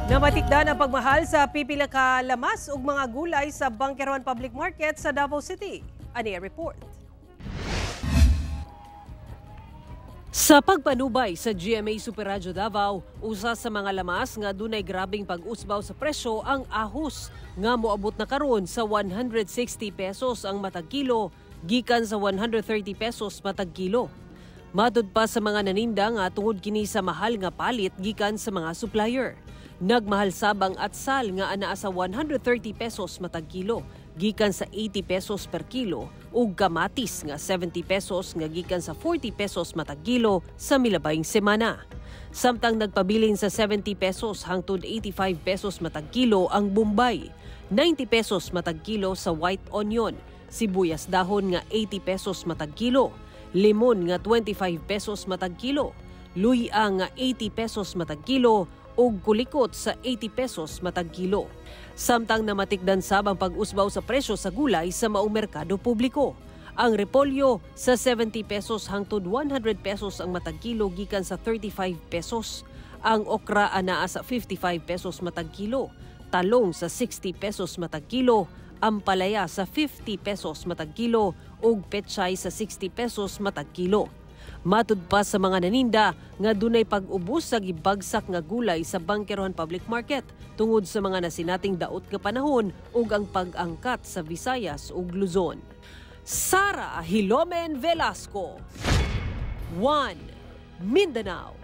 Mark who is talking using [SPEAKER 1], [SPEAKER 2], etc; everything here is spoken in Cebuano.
[SPEAKER 1] Namatikdan ang pagmahal sa pipila ka lamas ug mga gulay sa Bangkerohan Public Market sa Davao City. Ani report. Sa pagpanubay sa GMA Super Radyo Davao, usa sa mga lamas nga dunay grabeng pag-usbaw sa presyo ang ahos nga moabot na karon sa 160 pesos ang matag kilo gikan sa 130 pesos matag kilo. Matud pa sa mga naninda nga tungod kini sa mahal nga palit gikan sa mga supplier. Nagmahal sab ang atsal nga anaa sa 130 pesos matag kilo gikan sa 80 pesos per kilo ug kamatis nga 70 pesos nga gikan sa 40 pesos matag kilo sa milabayng semana. Samtang nagpabilin sa 70 pesos hangtod 85 pesos matag kilo ang Bombay, 90 pesos matag kilo sa white onion, sibuyas dahon nga 80 pesos matag kilo, limon nga 25 pesos matag kilo, luya nga 80 pesos matag kilo ug kulikot sa 80 pesos matag kilo. Samtang namatikdan sab ang pag-usbaw sa presyo sa gulay sa maong merkado publiko. Ang repolyo sa 70 pesos hangtod 100 pesos ang matag kilo gikan sa 35 pesos. Ang okra anaa sa 55 pesos matag kilo, talong sa 60 pesos matag kilo, ampalaya sa 50 pesos matag kilo ug pechay sa 60 pesos matag kilo. Matud pa sa mga naninda nga dunay pag-ubos sa gibagsak nga gulay sa Bangkerohan Public Market tungod sa mga nasinating daot nga panahon ug ang pag-angkat sa Visayas ug Luzon. Sara Hilomen Velasco, 1 Mindanao.